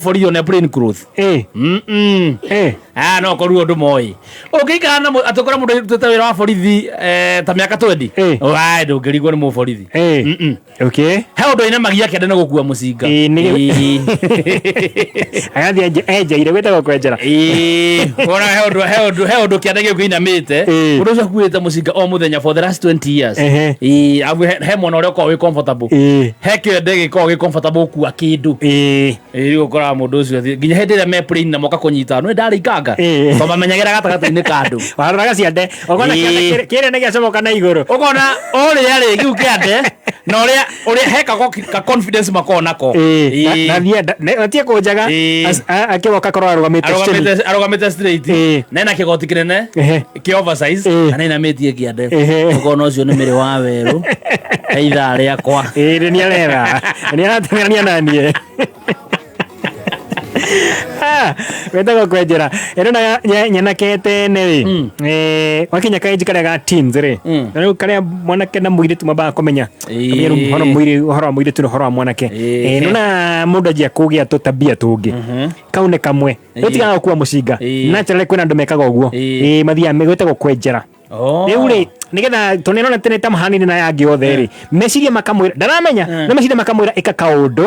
Borithi one plain clothes. Ah, no koruo ndå moä å ngä ikara na atä kora må ndå arutĩte wä ra wa borithi ta mä aka 20. Wae ndå ngä rigwo nä må borithi. He å ndå ainamagia kĩande nĩ gũkua mũcinga. Agathiĩ enjeire, gwĩtagwo kwenjera. Ĩĩ, wona he ũndũ kĩande gĩu kĩinamĩte. Mũndũ ũcio akuĩte mũcinga o mũthenya for the last 20 years. Ĩĩ, abu he mwena ũrĩa ũkoragwo wĩ comfortable. He kĩande gĩkoragwo gĩ comfortable gũkua kĩndũ. Ĩĩ, rĩu ũkoraga mũndũ ũcio nginya hĩndĩ ĩrĩa me plane na moka kũnyita nĩ ndarĩ ikanga. Tondũ mamenyagĩra gatagatĩ-inĩ ka andũ. Waroraga ciande ũkona kĩande kĩrĩa nĩ gĩacomoka na igũrũ. Ũkona ũrĩa rĩ kĩu kĩande na ũrĩa he ka confidence makoragwo nako. Na thiĩ atie kũnjaga. Akĩgoka korwo arũgamĩte straight. Arũgamĩte straight. Na ena kĩgoti kĩnene kĩ oversize. Na nĩinamĩtie kĩande. Ũkona ũcio nĩ mĩrĩ wa werũ he ithaa rĩakwa. Ĩĩ, nĩ arera nĩ arateng'erania naniĩ. Ah, wetagwo kwenjera ĩno na nyanake tene rĩ, wakinya kaenji karĩa ga teens rĩ, na rĩu karĩa mwanake na mũirĩtu mambaga kũmenya. Kamenya rĩu ũhoro ũhoro wa mũirĩtu na ũhoro wa mwanake. Nona mũndũ anjia kũgĩa tũtabia tũngĩ, kau nĩ kamwe. Rĩu tigaga gũkua mũcinga. Naturally kwĩna andũ mekaga ũguo. Mathiaga gwĩtagwo kwenjera. Rĩu rĩ, nĩgetha tũnĩrona tene ta mahanini na yangĩ othe rĩ, meciria makamwĩra ndaramenya, no meciria makamwĩra ĩka kaũndũ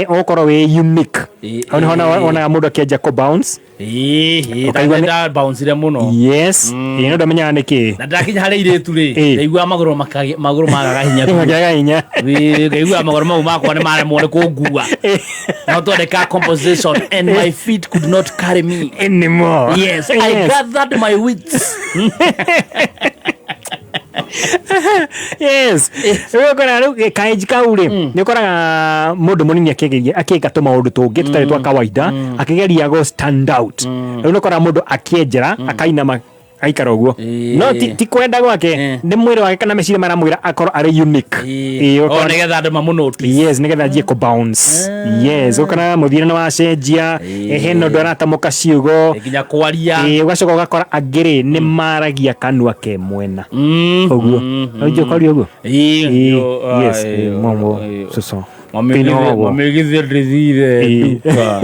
ũgũkorwo wĩ unique. Hau nĩho wonaga mũndũ akĩanjia kũ bounce. Ũkaigua Ndabouncire mũno. Yes, no ndamenyaga nĩkĩ. Na ndakinya harĩ irĩtu rĩ, ndaiguaga magũrũ magaga hinya biũ. Makĩaga hinya. Ngaigua magũrũ mau makwa nĩ maremwo nĩ kũngua no twandĩka composition and my feet could not carry me anymore. Yes, I gathered my wits. Yes, rĩu ũkora rĩu kaenji kau rĩ, nĩ ũkoraga mũndũ mũnini akĩgeria akĩka tũmaũndũ tũngĩ tũtarĩ twa kawaida, akĩgeria go stand out. Rĩu nĩ ũkoraga mũndũ akĩenjera akainama aikara ũguo. No ti kwenda gwake. Nĩ mwĩrĩ wake kana meciria maramwĩra akorwo arĩ unique. O nĩgetha andũ mamũnotice. Yes, nĩgetha anjie kũ bounce. Yes, ũkona mũthiĩre nĩ wacenjia. Hena ũndũ aratamũka ciugo. Nginya kwaria. Ũgacoka ũgakora angĩ rĩ, nĩ maragia kanua ke mwena ũguo. Ũnjĩ ũkaria ũguo. Yes, momo soso. Pinogo. Mamĩgithie ndĩthire nduka.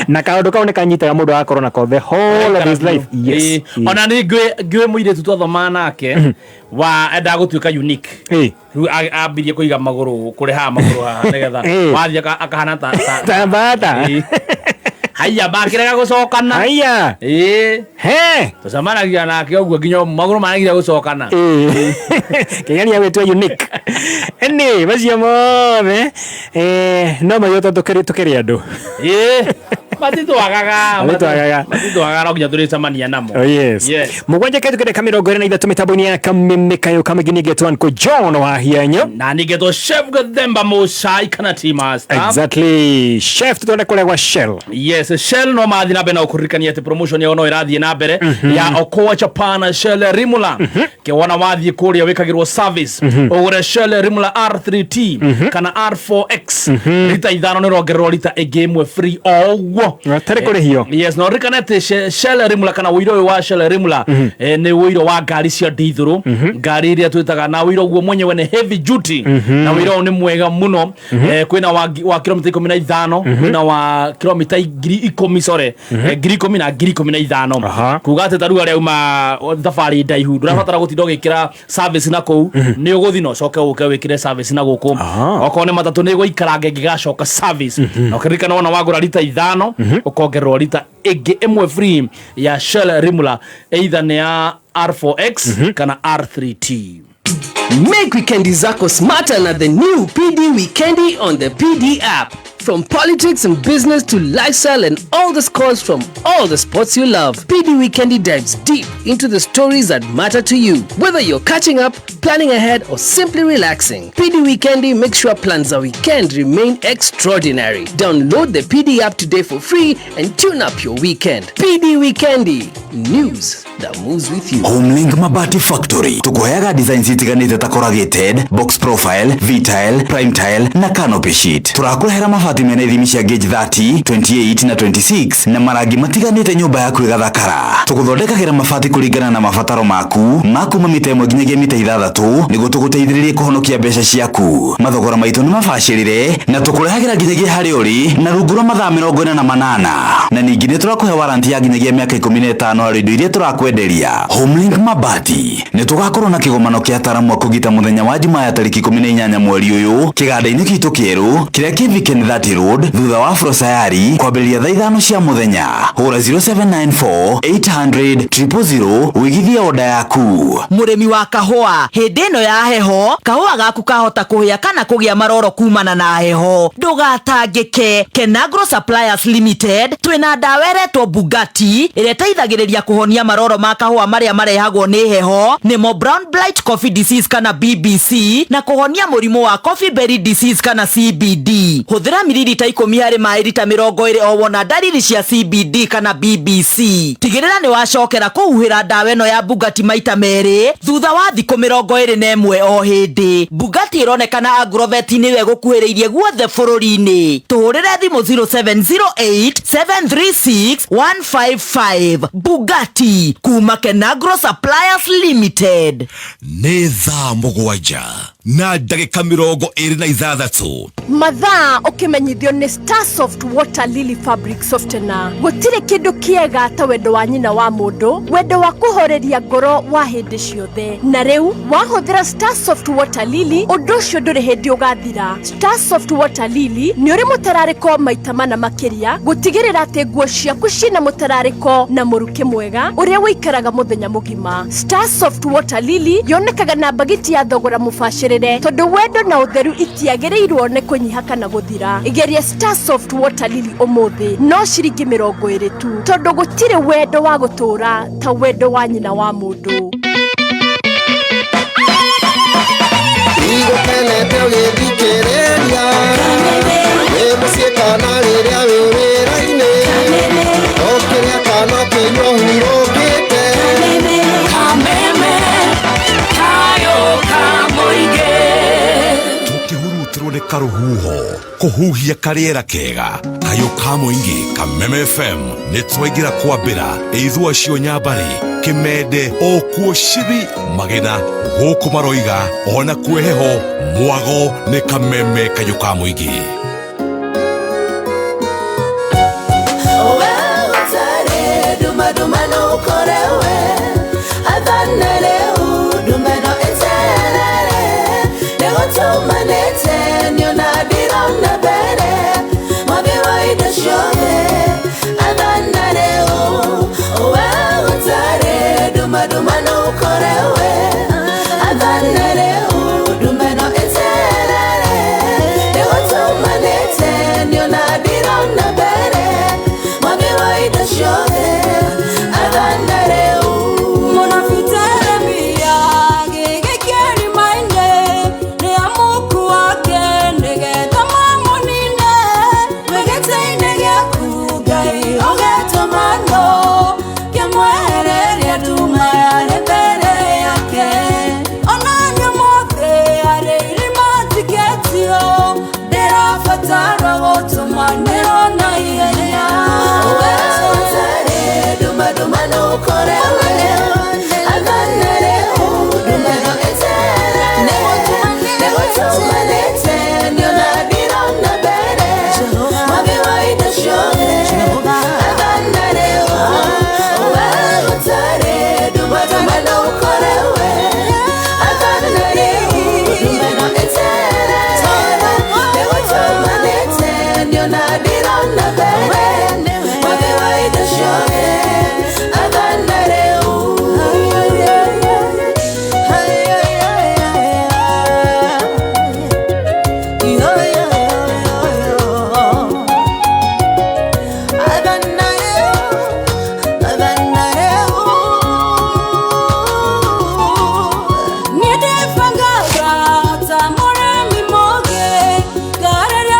Na kaũndũ kau nĩ kanyitaga mũndũ agakorwo nako the whole of his life, yes. Ona nĩ ngĩũĩ mũirĩtu twathomaga nake wa endaga gũtuĩka unique. Rĩu ambirie kũiga magũrũ kũrĩ haha, magũrũ haha, nĩgetha wathiĩ akahana ta Ta mbata. Haiya, makĩrega gũcokana. Haiya. He. Tũcemanagia nake ũguo nginya magũrũ maregire gũcokana. Kĩgeria gwĩtua unique ĩnĩ macio mothe no macio tondũ tũkĩrĩ andũ. Ĩĩ, matitwagaga. Matitwagaga. Matitwagaga, no nginya tũrĩcemania namo. Oh, yes. 7 ketu kedeka 23 mĩtambo-inĩ ya Kameme Kayo Kamĩngĩ ngetwo Uncle John wa Hianyo. Na ningĩtwo Chef Gathemba Mũcai kana Tea Master. Exactly, chef, tutwende kũrĩa gwa Shell. Yes, Shell no mathiĩ na mbere na gũkũririkania atĩ promotion yao no ĩrathiĩ na mbere ya Okoa Japan Shell Rimula. Kĩwona wathiĩ kũrĩa wĩkagĩrwo service, ũgũre Shell Rimula R3T kana R4X rita 5, nĩ ũrongererwo rita ĩngĩ 1 free o ũguo. Hatarĩ kũrĩhio. Yes, na ũririkane atĩ Shell Rimula kana ũiro ũyũ wa Shell Rimula nĩ ũiro wa ngari cia ndithũrũ, ngari iria twĩtaga na ũiro guo mwenyewe nĩ heavy duty, na ũiro ũyũ nĩ mwega mũno. Kwĩna wa kilomita 15, kwĩna wa kilomita 10,000, sorry, 10,000 na 15,000. Kuga atĩ ta rĩu arĩa uma thabarĩ ndaihu, ndũrabatara gũtinda ũgĩkĩra service na kũu, nĩ ũgũthiĩ na ũcoke ũke wĩkĩre service na gũkũ. Okorwo nĩ matatũ, nĩ ĩgũikaranga ĩngĩgacoka service. Na ũkĩririkana wona wagũra rita 5, ũkongererwo rita ĩngĩ 1 free ya Shell Rimula, either nĩ ya R4X kana R3T. Make weekendi zako smarter na the new PD Weekendi on the PD app. From politics and business to lifestyle and all the scores from all the sports you love, PD Weekendi dives deep into the stories that matter to you. Whether you're catching up, planning ahead, or simply relaxing, PD Weekendi makes sure plans a weekend remain extraordinary. Download the PD app today for free and tune up your weekend. PD Weekendi, news that moves with you. Homelink Mabati Factory tukuheaga designs itiganĩte ta corrugated, box profile, V-tile, prime tile na canopy sheet. Tũrakũrehera mabati. Mabati mena ithimi cia gauge 30, 28 na 26 na marangi matiganĩte nyũmba yaku ĩgathakara. Tũgũthondekagĩra mabati kũringana na mabataro maku ma kuma mita 1 nginyagia mita 6 nĩguo tũgũteithĩrĩrie kũhonokia mbeca ciaku. Mathogora maitũ nĩ mabacĩrĩre na tũkũrehagĩra nginyagia harĩa ũrĩ na rungu rwa mathaa 48, na ningĩ nĩ tũrakũhe warranty ya nginyagia mĩaka 15 harĩ indo iria tũrakwenderia. Homelink Mabati nĩ tũgakorwo na kĩgomano kĩa ataramu a kũgita mũthenya wa Jumaa ya tarĩki 18 mweri ũyũ kĩganda-inĩ gitũ kĩerũ kĩrĩa kĩ Viken 30 Road thutha wa Afro Sayari kwambĩrĩria thaa 5 cia mũthenya. Hũra 0794 800 000 wĩigithie oda yaku. Mũrĩmi wa kahũa, hĩndĩ ĩno ya heho kahũa gaku kahota kũhĩa kana kũgĩa maroro kumana na heho. Ndũgatangĩke, Kenagro Suppliers Limited twĩna ndawa ĩretwo Bugatti ĩrĩa ĩteithagĩrĩria kũhonia maroro ma kahũa marĩa marehagwo nĩ heho, nĩmo brown blight coffee disease kana BBC, na kũhonia mũrimũ wa coffee berry disease kana CBD. Hũthĩra miririta 10 harĩ maĩ rita 20 o wona ndariri cia CBD kana BBC. Tigĩrĩra nĩ wacokera kũhuhĩra ndawa ĩno ya Bugatti maita 2 thutha wa thikũ 21 o hĩndĩ. Bugatti ĩronekana agrovet-inĩ ĩyo ĩgũkuhĩrĩirie guothe bũrũri-inĩ. Tũhũrĩre thimũ 0708 736 155. Bugatti kuma Kenagro Suppliers Limited. Nĩ thaa 7 na ndagĩka 26. Mathaa ũkĩmenyithio nĩ Starsoft Water Lily Fabric Softener. Gũtirĩ kĩndũ kĩega ta wendo wa nyina wa mũndũ, wendo wa kũhoreria ngoro wa hĩndĩ ciothe. Na rĩu wahũthĩra Starsoft Water Lily, ũndũ ũcio ndũrĩ hĩndĩ ũgathira. Starsoft Water Lily nĩ ũrĩ mũtararĩko maita mana makĩria gũtigĩrĩra atĩ nguo ciaku ciĩna mũtararĩko na mũrukĩ mwega ũrĩa ũikaraga mũthenya mũgima. Starsoft Water Lily yonekaga na mbagiti ya thogora mũbacĩrĩre, tondũ wendo na ũtheru itiagĩrĩirwo nĩ kũnyiha kana gũthira. Igeria Starsoft Water Lily ũmũthĩ, no ciringi 20 tu, tondũ gũtirĩ wendo wa gũtũũra ta wendo wa nyina wa mũndũ. Igũkenete ũgĩthikĩrĩria wĩ mũciĩ kana rĩrĩa wĩ wĩra-inĩ, ũkĩrĩa kana ũkĩnyua ũhurũkĩte. Kameme kayo kamũingĩ. Tũkĩhurutirwo nĩ karũhuho kũhuhia karĩera kega kayũ ka mũingĩ. Kameme FM nĩ twaingĩra kwambĩra ĩithũ acio nyambarĩ kĩmende okuo cibi magena gũkũ maroiga ona kwĩheho mwago nĩ Kameme kayũ ka mũingĩ.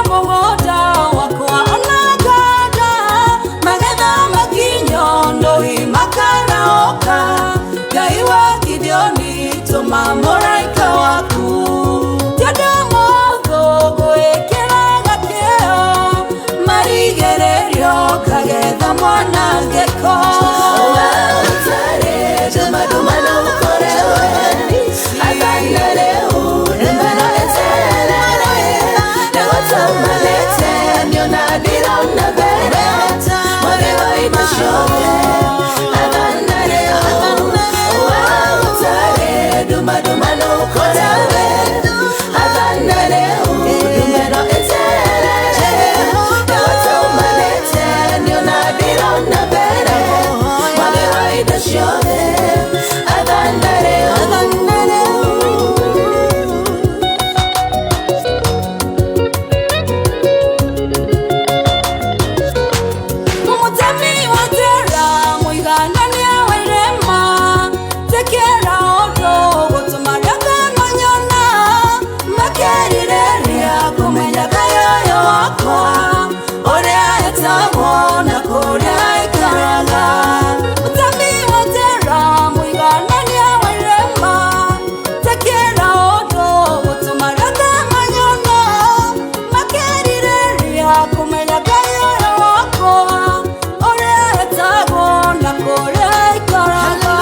Mũgũnda wakwa ona Ngĩrigĩrĩrio ngagetha mwanangĩko. Mutemi wa tera muiganania wa irema tekera ondo gutuma ndakamanyona makerirĩria kũmenya kayoyo wakwa ũrĩa etagwo na kũrĩa aikaraga. Mutemi wa tera muiganania wa irema tekera ondo gutuma ndakamanyona makerirĩria kũmenya kayoyo wakwa ũrĩa etagwo na kũrĩa aikaraga.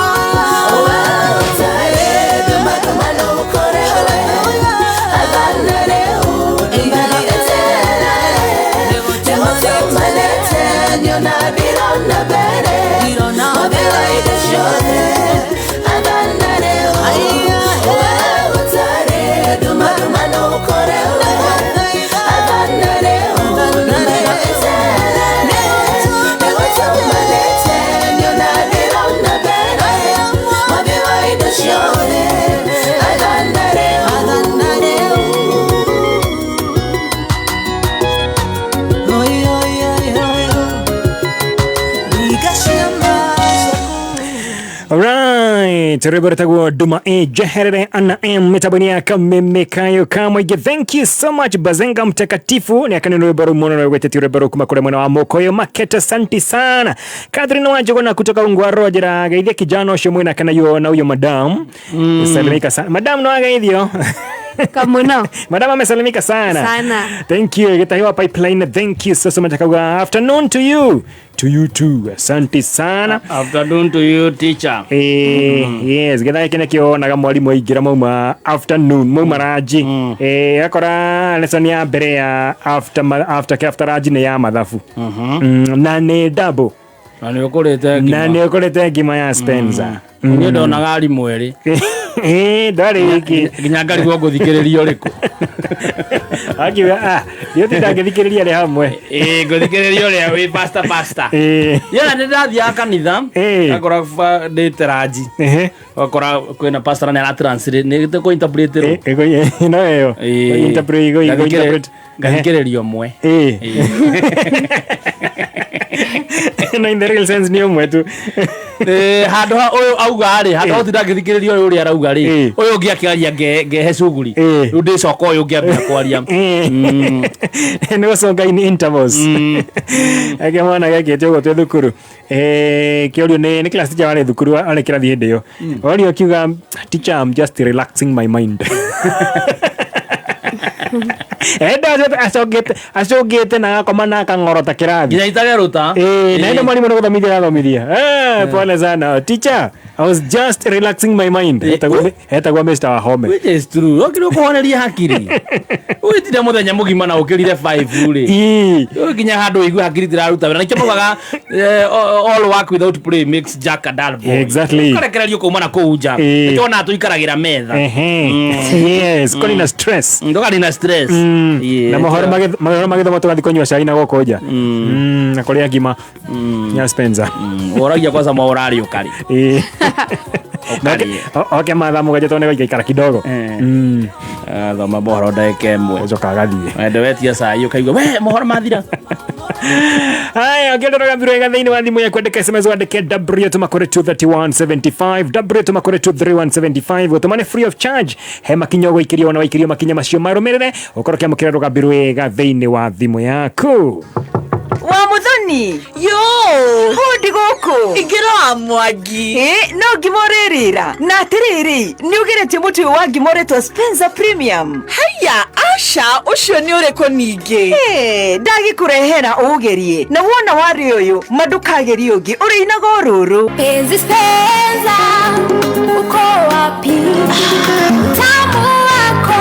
Alright, rwĩmbo rwĩtagwo Duma A Jeherere ana M mĩtambo-inĩ ya Kameme Kayo ka Mũingĩ. Thank you so much Bazenga Mtakatifu nĩ akanĩ rwĩmbo rũu mũno rwĩtĩtio rwĩmbo rũu kuma kũrĩa mwena wa Mokoyo Market. Asante sana Catherine Wanjũgũna kutoka Ungwaro njĩra geithia kijana ũcio mwĩna kana yo na huyo madam. Salimika sana madam, no ageithio. Kamuno. Madam amesalimika sana. Sana. Thank you. Gitahiwa Pipeline. Thank you so, so much. Akauga afternoon to you. To you too. Asante sana. Afternoon to you, teacher. Yes, githaa gĩkĩ nĩkĩo wonaga mwarimũ aingĩra mauma afternoon, mauma ranji. Akora lesson ya mbere ya after after after ranji nĩ ya mathabu. Na nĩ double. Na nĩ ũkũrĩte ngima. Na nĩ ũkũrĩte ngima ya Spencer. Niĩ ndonaga arimũ erĩ. Ndarĩ wiki. Nginya ngarigwo ngũthikĩrĩria ũrĩkũ. Akiuga ah, nĩ ndangĩthikĩrĩria arĩ hamwe. Ngũthikĩrĩria ũrĩa wĩ pastor pastor. Yena nĩ ndathiaga kanitha ngakora ndĩte ranji. Ũgakora kwĩna pastor na nĩ aratranslate nĩ kũ interpret rwo. No ĩyo. Interpret ĩgo interpret. Ngathikĩrĩria ũmwe. No in the real sense nĩ ũmwe tu. Handũ ha ũyũ auga rĩ, handũ ha ũtinda ngĩthikĩrĩria ũyũ ũrĩa arauga rĩ, ũyũ ũngĩ akĩaria ngehe cuguri rĩu ndĩcoka ũyũ ũngĩ ambia kwaria. Nĩ gũconga in intervals. Ake mwana gekĩte ũguo twĩ thukuru. Kĩorio nĩ class teacher warĩ thukuru arĩ kĩrathi hĩndĩ ĩyo. Orio akiuga teacher, I'm just relaxing my mind. Enda acongete na agakoma na akang'orota kĩrathi. Nginya itagerũta. Na ĩno mwarimũ nĩ gũthomithia arathomithia. Pole sana teacher, I was just relaxing my mind. Etagwo Mr. Wahome. Which is true. Okire ũkũhoneria hakiri. Ũgĩtinda mũthenya mũgima na ũkĩrire 5 rĩ. Nginya handũ ũigue hakiri tiraruta wĩra. Nĩkĩo maugaga all work without play makes Jack a dull boy. Exactly. Ũkarekererio kuma na kũu nja. Nĩkĩo ona tũikaragĩra metha. Yes, kũrĩ na stress. Ndũkarĩ na stress. Na mohoro magĩthoma tũgathiĩ kũnyua cai na gũkũ nja. Na kũrĩa ngima ya Spencer. Ũragia kwanza maũrarĩ ũkarĩ. Oke mathaa mũgwanja tondũ nĩgũikaikara kidogo. Thoma mohoro ndagĩka ĩmwe. Ũcoka agathiĩ. Wende wetia cai ũkaigua we mohoro mathira. Haya, ũngĩenda rũgambiro wega thĩinĩ wa thimũ yaku andĩka SMS wandĩke W tũma kũrĩ 23175 W tũma kũrĩ 23175 gũtũma nĩ free of charge. He makinya ũgũikĩrio na waikĩrio makinya macio marũmĩrĩre ũkorwo ũkĩamũkĩra rũgambiro wega thĩinĩ wa thimũ yaku. Wa Muthoni. Yo. Hũndi gũkũ. Ingĩra wa Mwangi. Ĩ, no ngima ũrĩrĩra. Na atĩrĩrĩ, nĩ ũgeretie mũtu ũyũ wa ngima ũretwo Spencer Premium? Haiya, aca, ũcio nĩ ũrĩkũ ningĩ? Ĩ, ndagĩkũrehera ũũgerie. Na wona warĩ ũyũ, ma ndũkagerie ũngĩ, ũrĩinaga o rũrũ. Penzi Spencer, uko wapi? Utamu wako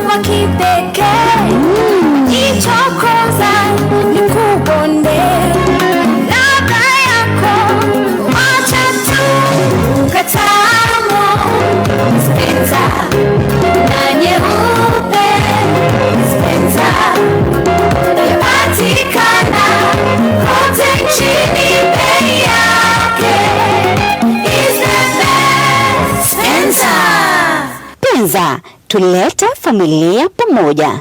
wa kipekee, ichokoza nikubonde, ladha yako wacha tu katamu. Spencer na nyeupe, Spencer yapatikana kote nchini, bei yake is the best. Spencer. Penza, tulete familia pamoja.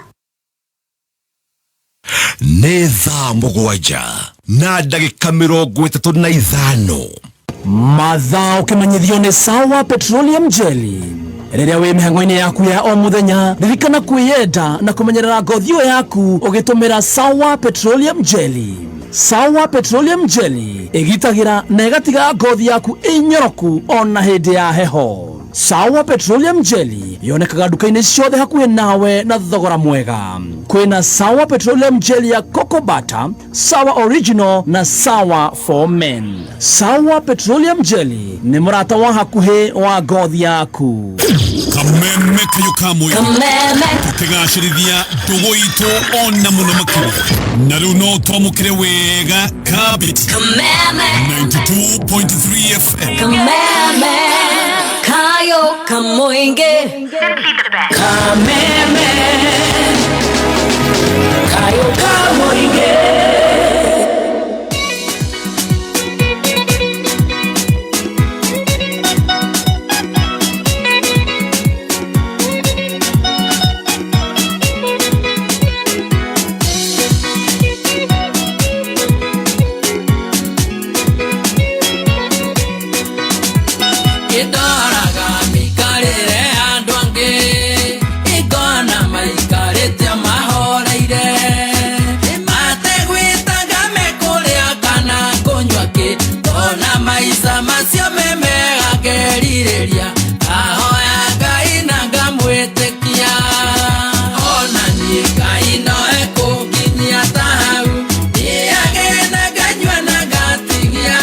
Nĩ thaa 7 na ndagĩka 35. Mathaa ũkĩmenyithio nĩ Sawa Petroleum Jelly. Rĩrĩa wĩ mĩhang'o-inĩ yaku ya o mũthenya, ririkana kwĩyenda na kũmenyerera ngothi ĩyo yaku ũgĩtũmĩra Sawa Petroleum Jelly. Sawa Petroleum Jelly ĩgitagĩra na ĩgatiga ngothi yaku ĩnyoroku ona hĩndĩ ya heho. Sawa Petroleum Jelly yonekaga nduka-inĩ ciothe hakuhĩ nawe na thogora mwega. Kwĩna Sawa Petroleum Jelly ya Coco Butter, Sawa Original na Sawa for Men. Sawa Petroleum Jelly nĩ mũrata wa hakuhĩ wa ngothi yaku. Kameme kayo kamwe tukigacĩrithia ndũgũ itũ ona mũno makĩria na rĩu no twamũkĩre wega kabiti Kameme. 92.3 FM. Kameme kayo kamoinge. Kameme kayo kamoinge. Kĩndoraga mĩikarĩre ya andũ angĩ, ingona maikarĩte mahoreire, mategwĩtanga mekũrĩa kana kũnyua kĩ, ngona maica macio me mega ngerirĩria, ngahoya Ngai na ngamwĩtĩkia, ona niĩ Ngai no ekũnginyia ta hau, ndĩage na nganyua na ngatigia,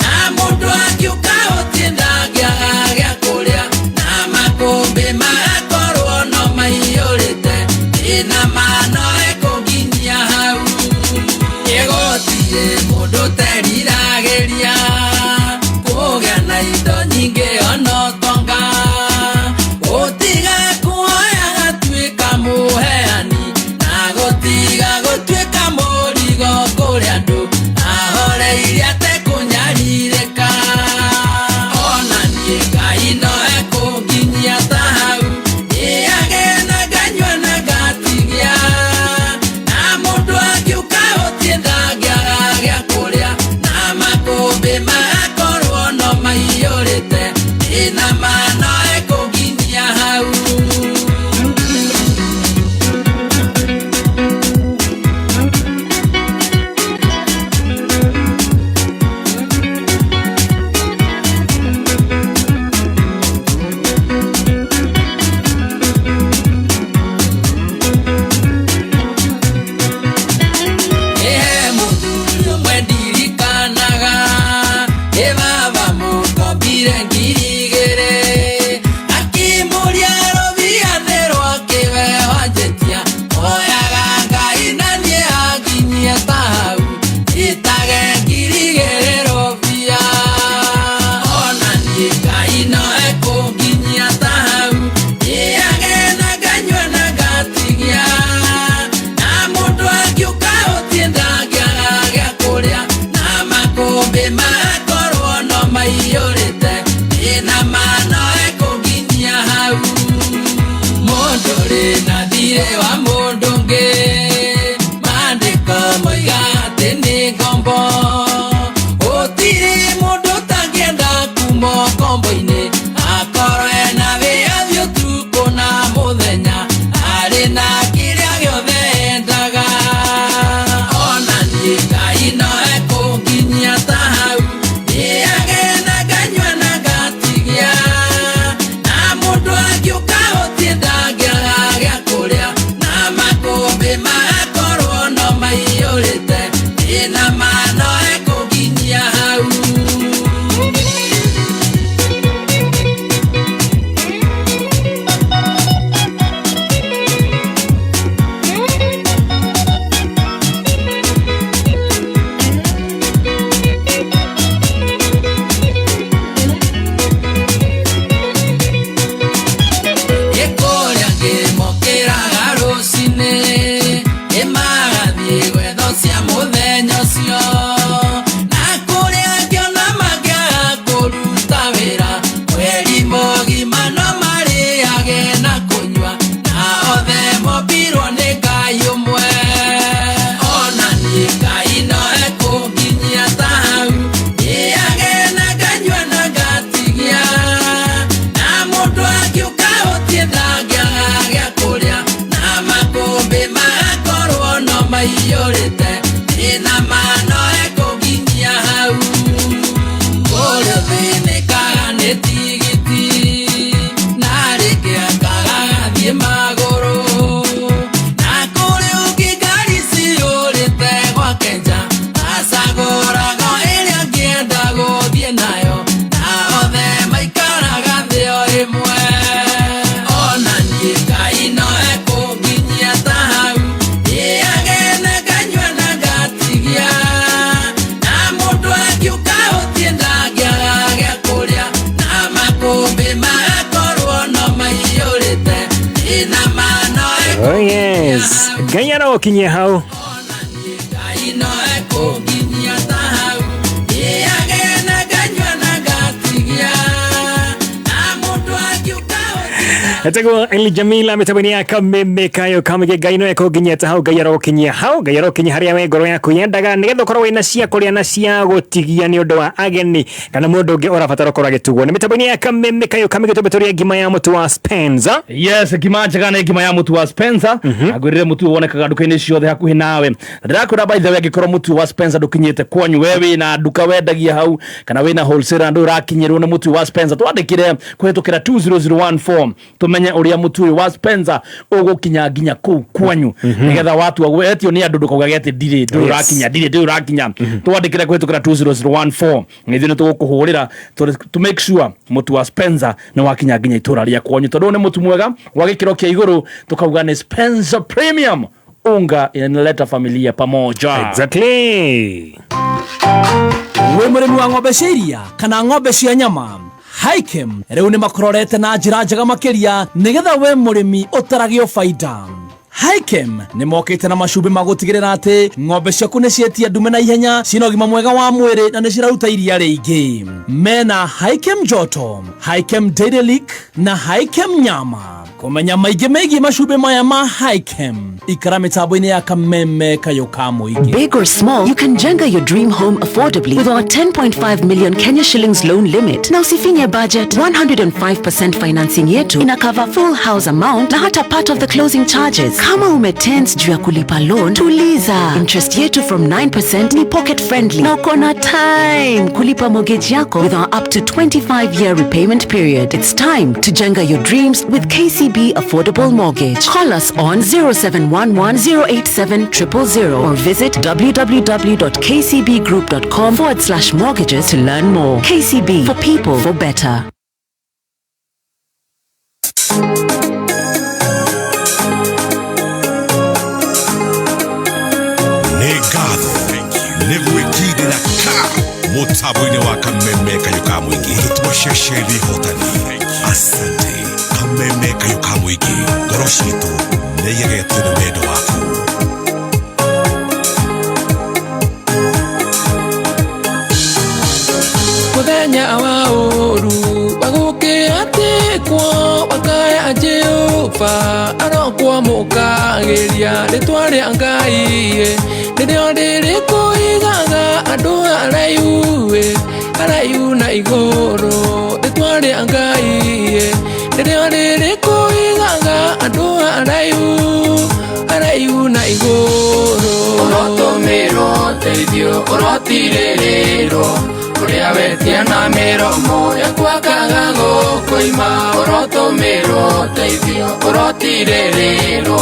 na mũndũ akiũka ũthiĩ ndangĩaga gĩa kũrĩa, na makũmbĩ magakorwo no maiyũrĩte, ndĩna ma no ekũnginyia hau. Gũtirĩ mũndũ ũteriragĩria kũgĩa na indo nyingĩ ona ũtonga, gũtiga kuoya gatuĩka mũheani, na gũtiga gũtuĩka mũrigo kũrĩ andũ, ahoreirie atekũnyarirĩka. Ona niĩ Ngai no ekũnginyia ta hau, ndĩage na nganyua na ngatigia, na mũndũ akiũka ũthiĩ ndangĩaga gĩa kũrĩa, na makũmbĩ magakorwo no maiyũrĩte, ndĩna ma no ekũnginyia hau. Ĩhe mũthuri ũmwe ndirikanaga, ĩ baba mũkombire 2,000, akĩmũria rũbia nĩ rwakĩwe wanjĩtia, hoyaga Ngai na niĩ anginyie ta hau, njitage 2,000 rũbia. Ona niĩ Ngai no ekũnginyia ta hau, ndĩage na nganyua na ngatigia, na mũndũ akiũka ũthiĩ ndangĩaga gĩa kũrĩa, na makũmbĩ magakorwo no maiyũrĩte, ndĩna ma no ekũnginyia hau. Mũndũ ũrĩ na thiirĩ wa mũndũ ũngĩ, maandĩko moiga atĩ nĩ ngombo, gũtirĩ mũndũ ũtangĩenda kuma ngombo-inĩ, akorwo ena wĩyathi ũtukũ na mũthenya, arĩ na kĩrĩa gĩothe endaga. Ona niĩ Ngai arokinyia hau. Ngai no ekũnginyia ta hau. Ĩage na nganyua na ngatigia. Na mũndũ angiũka. Etagwo Eli Jamila mĩtambo-inĩ ya Kameme Kayo Kamũingĩ. Ngai no ekũnginyia ta hau, Ngai arokinyia hau, Ngai arokinyia harĩa we ngoro yaku yendaga, nĩgetha ũkorwo wĩna cia kũrĩa na cia gũtigia nĩ ũndũ wa ageni kana mũndũ ũngĩ ũrabatara ũkorwo agĩtugwo. Nĩ mĩtambo-inĩ ya Kameme Kayo Kamũingĩ tũmbĩtũria ngima ya mũtu wa Spencer. Yes, ngima njega nĩ ngima ya mũtu wa Spencer. Ngwĩrire mũtu ũyũ wonekaga nduka-inĩ ciothe hakuhĩ nawe. Ndĩrakwĩra, by the way, angĩkorwo mũtu wa Spencer ndũkinyĩte kwanyu, we wĩna nduka wendagia hau kana wĩna wholesale na ndũrakinyĩrwo nĩ mũtu wa Spencer, twandĩkĩre kũhĩtũkĩra 20014 tũmenye ũrĩa mũtu ũyũ wa Spencer ũgũkinya nginya kũu kwanyu, nĩgetha watua wetio nĩ andũ ndũkaugage atĩ ndirĩ, ndũrĩ ũrakinya, ndirĩ, ndũrĩ ũrakinya. Twandĩkĩre kũhĩtũkĩra 20014, ithuĩ nĩ tũgũkũhũrĩra to make sure mũtu wa Spencer nĩ wakinya nginya itũra rĩa kwanyu, tondũ ũyũ nĩ mũtu mwega wa gĩkĩro kĩa igũrũ, tũkauga nĩ Spencer Premium unga, inaleta familia pamoja. Exactly. Wĩ mũrĩmi wa ng'ombe cia iria kana ng'ombe cia nyama, Hikem rĩu nĩ makũrorete na njĩra njega makĩria nĩgetha we mũrĩmi ũtaragio baida. Hikem nĩ mokĩte na macumbĩ ma gũtigĩrĩra atĩ ng'ombe ciaku nĩ cietia ndume na ihenya, ciĩna ũgima mwega wa mwĩrĩ na nĩ ciraruta iria rĩingĩ. Mena Hikem Joto, Hikem Dairy Lick na Hikem Nyama. Kũmenya maingĩ megiĩ macumbĩ maya ma Hikem, ikara mĩtambo-inĩ ya Kameme Kayũ ka Mũingĩ. Big or small, you can jenga your dream home affordably with our 10.5 million Kenya shillings loan limit. Na usifinye budget, 105% financing yetu ina cover full house amount na hata part of the closing charges. Kama umetense juu ya kulipa loan, tuliza. Interest yetu from 9% ni pocket friendly. Na uko na time kulipa mortgage yako with our up to 25 year repayment period. It's time to jenga your dreams with KCB Affordable Mortgage. Call us on 0711 087 000 or visit www.kcbgroup.com/mortgages to learn more. KCB, for people, for better. Nĩ ngatho nĩ gwĩkindĩra ka mũtambo-inĩ wa Kameme Kayũ ka Mũingĩ, ũteti wa ceceni hotani. Asante. Kameme Kayũ ka Mũingĩ, ngoro citũ nĩ igegetio nĩ wendo waku. Mũthenya wa ũru wagũkĩatĩkwo wakaya Jehova arokwamũkagĩria rĩtwa rĩa Ngai nĩrĩo rĩrĩkũigaga andũ araihu araihu na igũrũ, rĩtwa rĩa Ngai nĩrĩo rĩrĩkũigaga andũ araihu araihu na igũrũ. Ũrotũmĩrwo ũteithio, ũrotirĩrĩrwo ũrĩa wetia na mĩromo yaku akaga gũkũima. Ũrotũmĩrwo ũteithio, ũrotirĩrĩrwo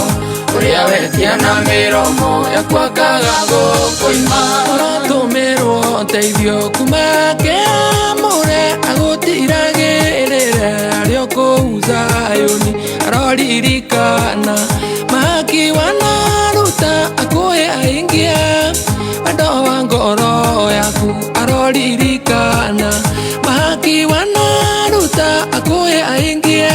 ũrĩa wetia na mĩromo yaku akaga gũkũima. Ũrotũmĩrwo ũteithio kuma kĩamũre agũtiragĩrĩre arĩ o kũu Zayuni aroririkana mahaki wanaruta akũhe aingia wendo wa ngoro yaku aroririkana mahaki wanaruta akũhe aingie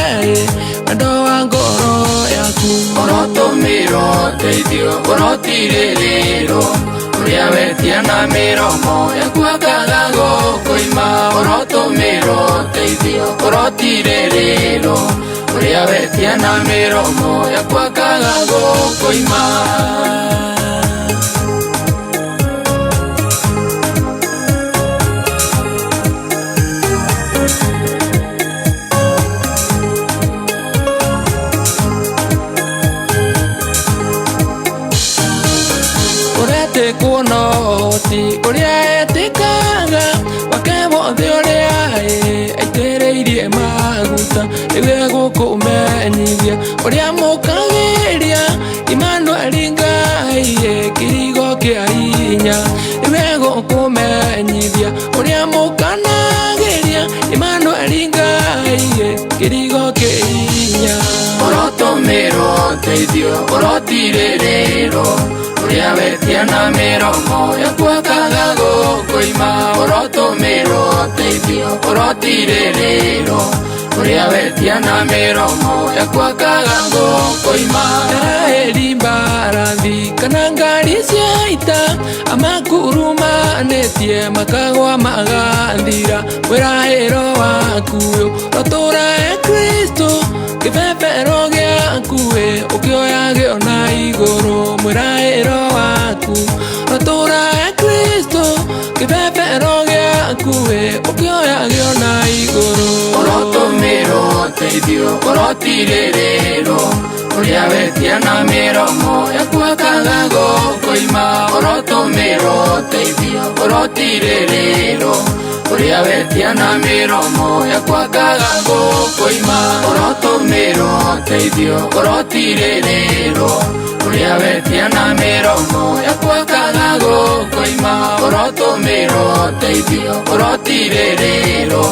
wendo wa ngoro yaku. Ũrotũmĩrwo ũteithio, ũrotirĩrĩrwo ũrĩa wetia na mĩromo yaku akaga gũkũima. Ũrotũmĩrwo ũteithio, ũrotirĩrĩrwo ũrĩa wetia na mĩromo yaku akaga gũkũima. Ũretĩkwo no ũhoti ũrĩa etĩkaga wake wothe ũrĩa aitĩrĩirie maguta rĩu egũkũmenyithia ũrĩa mũkagĩria Emmanuel Ngai kĩrigo kĩa hinya rĩu egũkũmenyithia ũrĩa mũkanagĩria Emmanuel Ngai kĩrigo kĩa hinya. Ũrotũmĩrwo ũteithio, ũrotirĩrĩrwo ũrĩa wetia na mĩromo yaku akaga gũkũima. Ũrotũmĩrwo ũteithio, ũrotirĩrĩrwo ũrĩa wetia na mĩromo yaku akaga gũkũima. Erahĩri mbaara mbarathi kana ngari cia ita amakurumanĩtie makagwa magathira wĩrahĩro waku rotũra e Kristo kĩbebero gĩaku ũkĩoyage ona igũrũ mwĩrahĩro waku rotũra e Kristo kĩbebero gĩaku ũkĩoyage ona igũrũ ũrotũmĩrwo ũteithio ũrotirĩrĩrwo ũrĩa wetia na mĩromo yaku akaga gũkũima ũrotũmĩrwo ũteithio ũrotirĩrĩrwo ũrĩa wetia na mĩromo yaku akaga gũkũima ũrotũmĩrwo ũteithio ũrotirĩrĩrwo ũrĩa wetia na mĩromo yaku akaga gũkũima ũrotũmĩrwo ũteithio ũrotirĩrĩrwo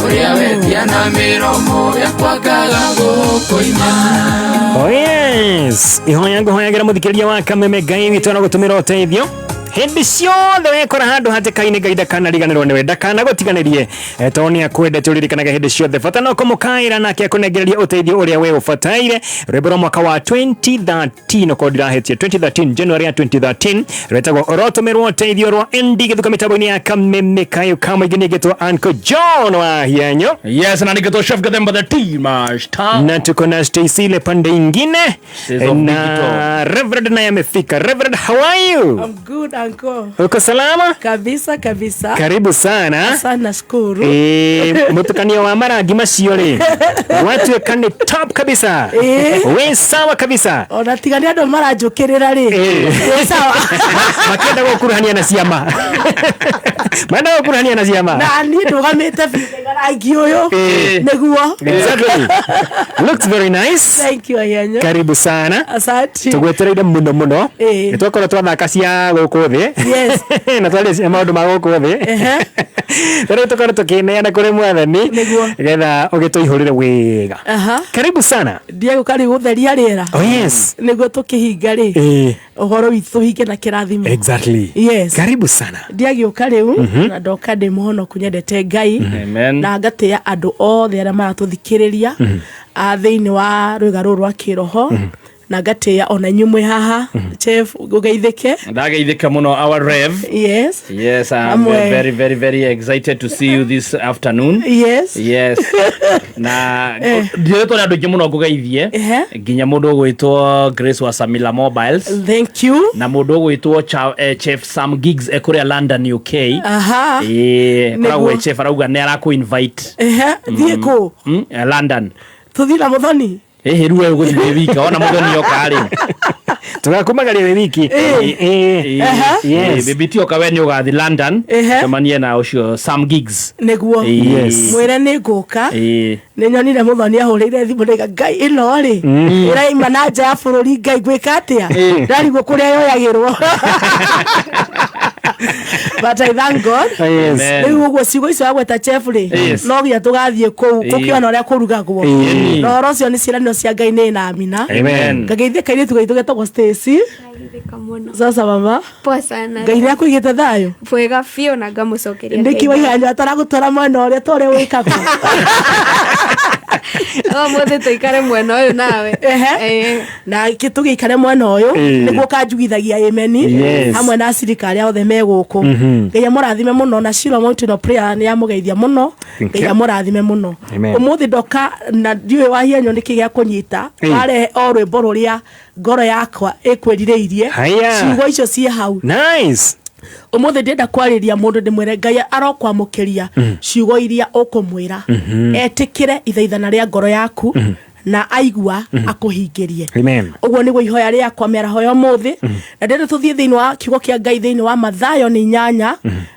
ũrĩa wetia na mĩromo yaku akaga gũkũima. Oh yes, ihoya ngũhoyagĩra mũthikĩrĩria wa Kameme Ngai witũ na gũtũmĩra ũteithio hĩndĩ ciothe wekora handũ hatĩka-inĩ Ngai ndakanariganĩrwo nĩwe ndakanagũtiganĩrie tondũ nĩ akwendete ũririkanaga hĩndĩ ciothe bata no kũmũkaĩra nake akũnengereria ũteithio ũrĩa we ũbataire. Rwĩmbo rwa mwaka wa 2013 okorwo ndirahĩtia 2013 January ya 2013 rwĩtagwo ũrotũmĩrwo ũteithio rwa ND gĩthuka mĩtambo-inĩ ya Kameme Kayo Kamũingĩ nĩngĩtwo Uncle John wa Hianyo. Yes, na nĩngĩtwo Chef Gathemba the Tea Master. Na tuko na Stacy ile pande ingine She's of na digital. Reverend naye amefika. Reverend, how are you? I'm good, uncle. Uko salama? Kabisa kabisa. Karibu sana. Asante, nashukuru. Mutukanio wa marangi macio rĩ watuĩka nĩ top kabisa. Wĩ sawa kabisa. Ona tiga nĩ andũ maranjũkĩrĩra rĩ. Wĩ sawa. Makĩenda gũkuruhania na ciama. Marenda gũkuruhania na ciama. Na niĩ ndũgamĩte biũ rangi ũyũ. Nĩguo. Exactly. Looks very nice. Thank you, Ayenyo. Karibu sana. Asante. Tũgwetereire mũno mũno. Nĩ twakorwo twathaka cia gũkũ thĩ. Yes. Na twaria cia maũndũ ma gũkũ thĩ. Rĩu tũkorwo tũkĩneana kũrĩ mwathani nĩgetha ũgĩtũihũrĩre wega. Karibu sana. Ndiegũka rĩu gũtheria rĩera. Oh yes. Nĩguo tũkĩhinga rĩ. Ũhoro witũ tũhinge na kĩrathimo. Exactly. Yes. Karibu sana. Ndiagĩũka rĩu na ndoka ndĩ mũhonoku nyendete Ngai Amen. Na ngatĩĩa andũ othe arĩa maratũthikĩrĩria thĩinĩ wa rwĩga rũrũ rwa kĩroho na ngatĩĩa ona inyuĩ mwĩ haha Chef ũgeithĩke. Ndageithĩka mũno our Rev. Yes. Yes, I'm Amwe. very very very excited to see you this afternoon. Yes. Yes. Na ndiretwo nĩ andũ aingĩ mũno ngũgeithie nginya mũndũ ũgwĩtwo Grace wa Samila Mobiles. Thank you. Na mũndũ ũgwĩtwo Chef Sam Giggs ekũrĩa London UK. Aha. Ĩĩ, koragwo Nĩguo. chef arauga nĩ arakũ invite. Thiĩ kũ? London. Tũthiĩ na Mũthoni? Ĩhĩ rĩu we ũgũthiĩ wĩ wika ona Mũthoni oka rĩ. Tũgakumagaria wĩ wiki. Yes. Bibi ti oka we nĩ ũgathiĩ London. Cemanie na ũcio Sam Giggs. Nĩguo. Yes. Mwĩre nĩ ngũka. Ĩĩ. Nĩ nyonire Mũthoni ahũrĩire thimũ ndaiga Ngai ĩno rĩ ĩraima na nja ya bũrũri Ngai ngwĩka atĩa ndarigwo kũrĩa yoyagĩrwo. But I thank God. Yes. Rĩu ũguo ciugo icio wagweta chef rĩ no nginya tũgathiĩ kũu gũkĩona ũrĩa kũrugagwo na ũhoro ũcio nĩ ciĩranĩro cia Ngai nĩ na amina. Amen. Ngageithia kairĩtu gaitũ getagwo Stacy. Sasa mama. Poa sana. Ngai nĩ akũigĩte thayũ. Wega biũ na ngamũcokeria. Nĩkĩ waihanyo ataragũtwara mwena ũrĩa ta ũrĩa wĩkagwo. Ũmũthĩ tũikare mwena ũyũ nawe. Na tũgĩikare mwena ũyũ nĩguo kanjugithagia ameni Yes. hamwe na acirika arĩa othe me gũkũ. Ngai amũrathime mũno na Shiloh Mountain of Prayer nĩ amũgeithia mũno. Thank Ngai you. amũrathime mũno. Amen. Ũmũthĩ ndoka na ndiũĩ wahianyo nĩkĩ gĩa kũnyita warehe o rwĩmbo rũrĩa ngoro yakwa ĩkwĩrirĩirie. Haya. Ciugo icio ciĩ hau. Nice. Ũmũthĩ ndĩrenda kwarĩria mũndũ ndĩmwĩre Ngai arokwamũkĩria ciugo iria ũkũmwĩra etĩkĩre ithaithana rĩa ngoro yaku na aigua akũhingĩrie. Amen. Ũguo nĩguo ihoya rĩakwa mĩaraho ya ũmũthĩ na ndĩrenda tũthiĩ thĩinĩ wa kiugo kĩa Ngai thĩinĩ wa Mathayo nĩ 8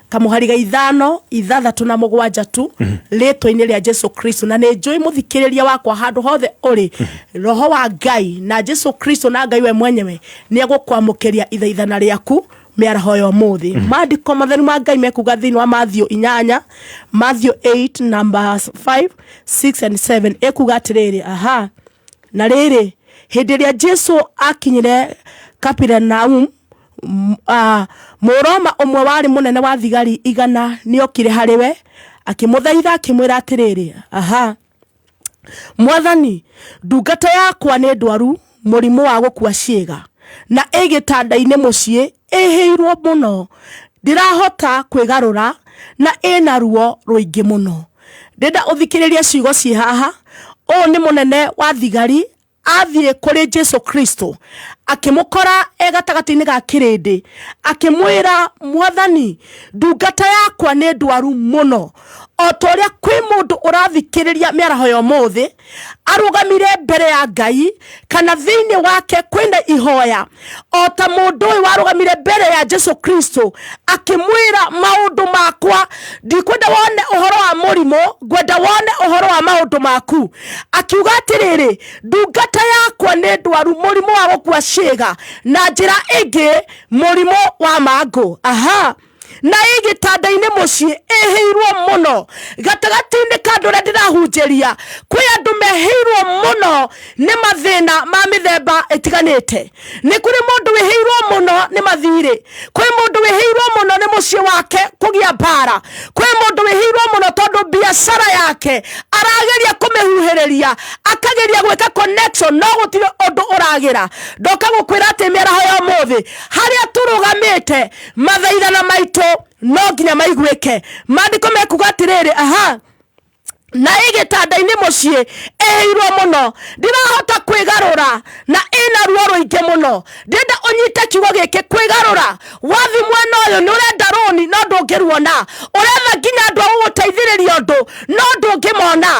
kamũhari ga 5 6 na 7 tu rĩtwa-inĩ rĩa Jesu Kristo na nĩ njũĩ mũthikĩrĩria wakwa handũ hothe ũrĩ roho wa Ngai na Jesu Kristo na Ngai we mwenyewe nĩ egũkwamũkĩria ithaithana rĩaku mĩaraho ya ũmũthĩ. Maandĩko matheru ma Ngai mekuga thĩinĩ wa Matthew 8 Matthew 8 numbers 5 6 and 7 ekuga atĩrĩrĩ aha na rĩrĩ hĩndĩ ĩrĩa Jesu akinyire Kapernaum Mũroma ũmwe warĩ mũnene wa thigari 100 nĩokire harĩ we akĩmũthaitha akĩmwĩra atĩrĩrĩ aha Mwathani ndungata yakwa nĩ ndwaru mũrimũ wa gũkua ciĩga Na ĩ gĩtanda-inĩ mũciĩ ĩhĩirwo mũno, ndĩrahota kwĩgarũra na ĩna ruo rũingĩ mũno. Ndĩrenda ũthikĩrĩrie ciugo ciĩ haha. Ũyũ nĩ mũnene wa thigari athiĩ kũrĩ Jesu Kristo, akĩmũkora e gatagatĩ-inĩ ga kĩrĩndĩ, akĩmwĩra, Mwathani, ndungata yakwa nĩ ndwaru mũno. O ta ũrĩa kwĩ mũndũ ũrathikĩrĩria mĩaraho ya ũmũthĩ, arũgamire mbere ya Ngai kana thĩinĩ wake kwĩna ihoya, o ta mũndũ ũyũ warũgamire mbere ya Jesu Kristo akĩmwĩra, maũndũ makwa ndikwenda wone ũhoro wa mũrimũ, ngwenda wone ũhoro wa maũndũ maku. Akiuga atĩrĩrĩ, ndungata yakwa nĩ ndwaru mũrimũ wa gũkua ciĩga, na njĩra ĩngĩ mũrimũ wa mangũ. Aha, na ĩ gĩtanda-inĩ mũciĩ ĩhĩirwo mũno. Gatagatĩ-inĩ ka andũ arĩa ndĩrahunjĩria, kwĩ andũ mehĩirwo mũno nĩ mathĩna ma mĩthemba ĩtiganĩte. Nĩ kũrĩ mũndũ wĩhĩirwo mũno nĩ mathirĩ, kwĩ mũndũ wĩhĩirwo mũno nĩ mũciĩ wake kũgĩa mbara, kwĩ mũndũ wĩhĩirwo mũno tondũ biacara yake arageria kũmĩhuhĩrĩria, akageria gwĩka connection no gũtirĩ ũndũ ũragĩra. Ndoka gũkwĩra atĩ mĩaraho ya ũmũthĩ harĩa tũrũgamĩte, mathaithana maitũ no nginya maiguĩke. Maandĩko mekuga atĩrĩrĩ, aha, na ĩ gĩtanda-inĩ mũciĩ ĩhĩirwo mũno, ndirahota kwĩgarũra na ĩna ruo rũingĩ mũno. Ndĩrenda ũnyite kiugo gĩkĩ, kwĩgarũra. Wathi mwena ũyũ nĩ ũrenda rũni no ndũngĩruona, ũretha nginya andũ a gũgũteithĩrĩria ũndũ no ndũngĩmona.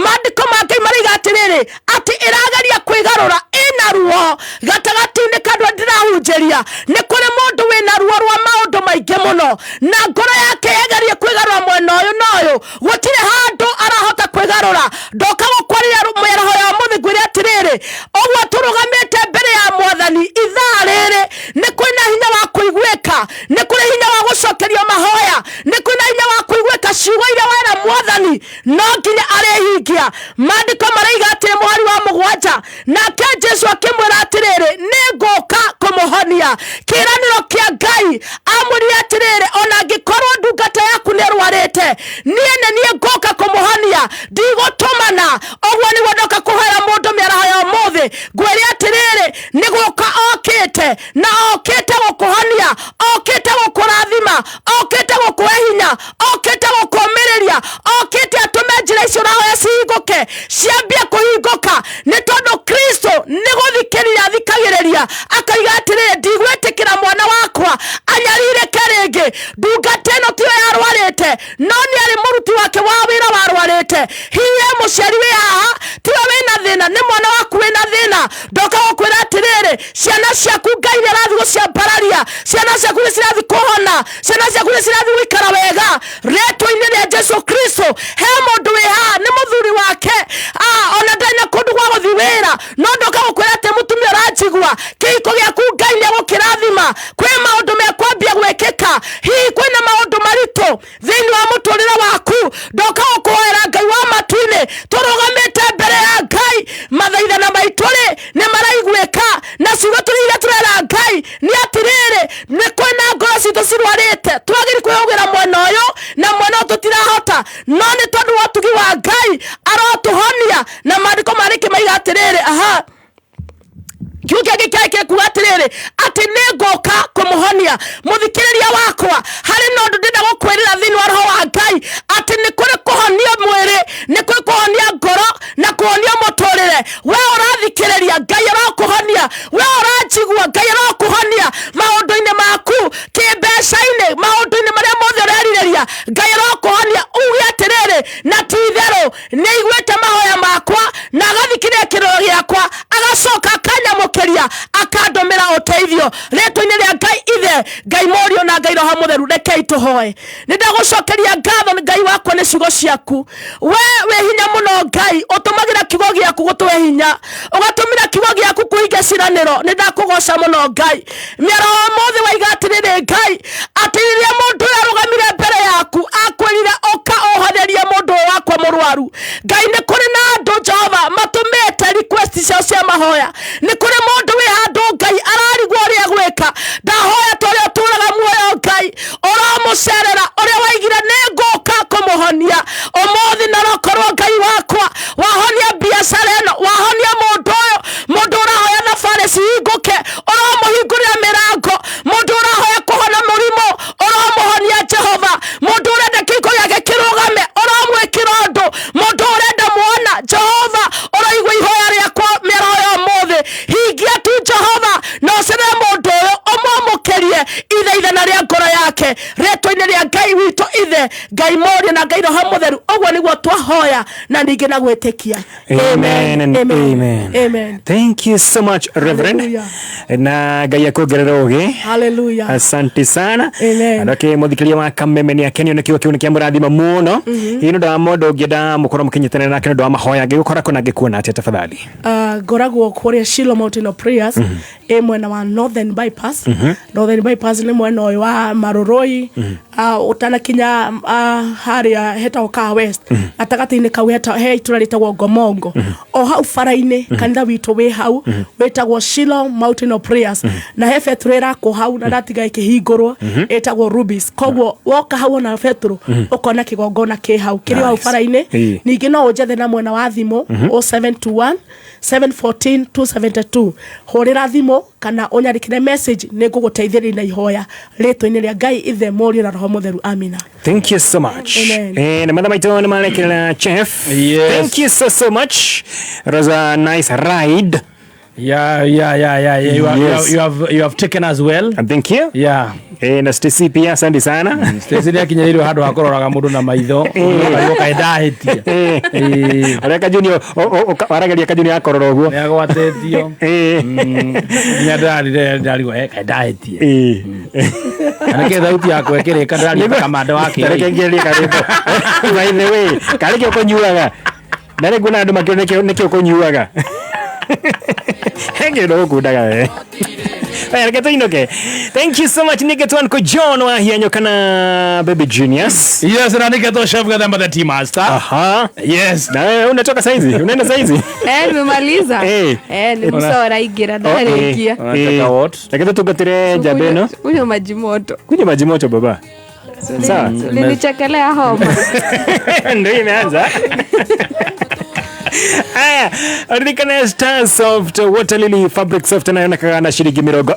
Maandĩko ma Ngai maraiga atĩrĩrĩ, atĩ ĩrageria kwĩgarũra ĩna ruo. Gatagatĩ-inĩ ka andũ arĩa ndĩrahunjĩria, nĩ kũrĩ mũndũ wĩna ruo rwa maũndũ maingĩ mũno, na ngoro yake yegerie kwĩgarũra mwena ũyũ na ũyũ, gũtirĩ handũ arahota kwĩgarũra. Ndoka gũkwarĩria mĩaraho ya ũmũthĩ ngwĩre atĩrĩrĩ, ũguo tũrũgamĩte mbere ya Mwathani ithaa rĩrĩ, nĩ kwĩna hinya wa kũiguĩka, nĩ kũrĩ hinya wa gũcokerio mahoya, nĩ kwĩna hinya wa kũiguĩka ciugo iria wera Mwathani no nginya arĩhingia. Maandĩko maraiga atĩ mũhari wa 7, nake Jesu akĩmwĩra atĩrĩrĩ, nĩ ngũka kũmũhonia. Kĩĩranĩro kĩa Ngai amwĩrire atĩrĩrĩ, ona angĩkorwo ndungata yaku nĩ ĩrwarĩte, niĩ nĩ niĩ ngũka kũmũhonia, ndigũtũmana. Ũguo nĩguo ndoka kũhoera mũndũ mĩaraho ya ũmũthĩ, ngwĩre atĩrĩrĩ, nĩ gũka okĩte, na okĩte gũkũhonia, okĩte gũkũrathima, okĩte gũkũhe hinya, okĩte gũkũũmĩrĩria, okĩte atũme njĩra icio ũrahoya cihingũke, ciambie kũhingũka. Nĩ tondũ Kristo nĩ gũthikĩrĩria athikagĩrĩria, akaiga atĩrĩrĩ, ndigwĩtĩkĩra mwana wakwa anyarirĩke rĩngĩ. Ndungata ĩno tiyo yarwarĩte, no nĩ arĩ mũruti wake wa wĩra warwarĩte. Hihi he mũciari wĩ haha tiwe wĩna thĩna, nĩ mwana waku wĩna thĩna. Ndoka gũkwĩra atĩrĩrĩ, ciana ciaku Ngai nĩ arathiĩ gũciambararia, ciana ciaku nĩ cirathiĩ kũhona, ciana ciaku nĩ cirathiĩ gũikara wega rĩtwa-inĩ rĩa Jesu Kristo. He mũndũ wĩ haha nĩ mũthuri wake, ona ndarĩ na kũndũ gwa gũthiĩ wĩra, no ndoka gũkwĩra atĩ mũtumia ũranjigua, kĩhiko gĩaku Ngai nĩ egũkĩrathima. Kwĩ maũndũ mekwambia gwĩkĩka, hihi kwĩna maũndũ maritũ thĩinĩ wa mũtũrĩre waku. Ndoka gũkũhoera Ngai wa matu-inĩ, tũrũgamĩte mbere ya Ngai, mathaithana maitũ-rĩ nĩ maraiguĩka, na ciugo tũrĩ iria tũrera Ngai nĩ atĩrĩrĩ, nĩ kwĩna ngoro citũ cirwarĩte, twagĩrĩirwo kwĩhũgĩra mwena ũyũ na mwena ũyũ tũtirahota, no nĩ tondũ wa ũtugi wa Ngai arotũhonia. Na maandĩko marĩkĩ maiga atĩrĩrĩ, aha, kiugo kĩngĩ kĩarĩ gĩkuga atĩrĩrĩ, atĩ nĩ ngũka kũmũhonia. Mũthikĩrĩria wakwa, harĩ na ũndũ ndĩrenda gũkwĩrĩra thĩinĩ wa roho wa Ngai, atĩ nĩ kũrĩ kũhonio mwĩrĩ, nĩ kũrĩ kũhonia ngoro na kũhonio mũtũrĩre. We ũrathikĩrĩria, Ngai arokũhonia. We ũranjigua, Ngai arokũhonia maũndũ-inĩ maku kĩmbeca-inĩ, maũndũ-inĩ marĩa mothe ũrerirĩria, Ngai arokũhonia. Uge atĩrĩrĩ, na ti itherũ nĩ aiguĩte mahoya makwa na agathikĩrĩria kĩrĩro gĩakwa, agacoka akanyamũkĩria, akandũmĩra ũteithio. Rĩtwa-inĩ rĩa Ngai Ithe, Ngai Mũriũ na Ngai Roho Mũtheru, rekei tũhoe. Nĩ ndagũcokeria ngatho Ngai wakwa nĩ ciugo ciaku. We wĩ hinya mũno Ngai, ũtũmagĩra kiugo gĩaku gũtũhe hinya, ũgatũmĩra kiugo gĩaku kũhingia ciĩranĩro. Nĩ ndakũgoca mũno Ngai. Mĩaraho ũmũthĩ waiga atĩrĩrĩ Ngai, atĩ rĩrĩa mũndũ ũyũ arũgamire mbere yaku akwĩrire ũka ũhonerie mũndũ ũyũ wakwa mũrwaru. Ngai, nĩ kũrĩ na andũ Jehova matũmĩte request ciao cia mahoya. Nĩ kũrĩ mũndũ wĩ handũ Ngai ararigwo ũrĩa gwĩka. Ndahoya ta ũrĩa ũtũraga muoyo Ngai, ũramũcerera ũrĩa waigire nĩ ngũka kũmũhonia ũmũthĩ, na ũrokorwo Ngai wakwa wahonia biacara ĩno, wahonia mũndũ ũyũ, mũndũ ũrahoya thabarĩ cihingũke, ũromũhe Rĩtwa-inĩ rĩa Ngai witũ Ithe, Ngai Mũriũ na Ngai Roho Mũtheru, ũguo nĩguo twahoya na ningĩ na gwĩtĩkia. Amen and amen. Amen. Thank you so much, Reverend. Hallelujah. Na Ngai akuongerera ũgĩ. Hallelujah. Asante sana. Amen. Andå akä må thikä wa Kameme nä akenio nä kiugo kä u nä kä amå rathima må no. Hihi nä å ndå wa må ndå å ngä enda må korwo må kä nyitanä nake nä å ndå wa mahoya ngä gå kora kå na ngä kuona atä tafadhali? Ngoragwo kũrĩa Shiloh Mountain of Prayers, ĩ mwena wa Northern Bypass. Northern Bypass nĩ mwena ũyũ wa Marũrũi, ũtanakinya harĩa hetagwo Kaa West, gatagatĩ-inĩ kau he itũra rĩtagwo Ngomongo, o hau bara-inĩ. Kanitha witũ wĩ hau, wĩtagwo Shiloh Mountain of Prayers, na he betũrũ ĩrakwo hau na ndatiga ĩkĩhingũrwo, ĩtagwo Rubis. Koguo woka hau ona betũrũ, ũkona kĩgongona kĩ hau, kĩrĩ o hau Nice. bara-inĩ. Ningĩ no ũnjethe na mwena wa thimũ, 0721 714 272. Hũrĩra thimũ kana ũnyandĩkĩre message, nĩ ngũgũteithĩrĩria na ihoya rĩtwa-inĩ rĩa Ngai Ithe, Mũriũ na Roho Mũtheru. Amina. Thank you so much. Amen. Na mathaa maitũ nä marekerera, chef. Yes. Thank you so so much. It was a nice ride. Yeah. You, have, Yes. you have taken us well. And thank you. Na Stacy pia asante sana. Stacy nĩ akinyanĩirwo handũ ha kũroraga mũndũ na maitho ũkarigwo kaĩ ndahĩtia. Arĩa kajuni warageria kajuni akorora ũguo. Nĩ agwatĩtio nginya ndĩrarire ndarigwo kaĩ ndahĩtia na nĩkĩ thauti yakwa ĩkĩrĩka ndĩraria ta kamanda wa Reke kĩrĩ. ngĩrie karĩmbo. By the way, karĩ kĩo kũnyuaga. Na rĩu nguona andũ makĩona nĩkĩo kũnyuaga. He kĩndũ gũkundaga we. Aya, reke tũinũke. Thank you so much, nĩgetwo Uncle John wa Hianyo kana Baby Genius. Yes, na nĩgetwo Chef Gathemba the Tea Master. Aha. Yes. Na wewe unatoka saizi? Unaenda saizi? Eh, nimemaliza. Eh, ni musa ũraingĩra ndarĩkia. Reke tũtungatĩre njamba ĩno. Kunywa maji moto. Kunywa maji moto baba. Sawa. Ulinichekelea homa. Ndio imeanza. Aya, ririkana Star Soft Water Lily Fabric Soft nayo nakaga na ciringi 80.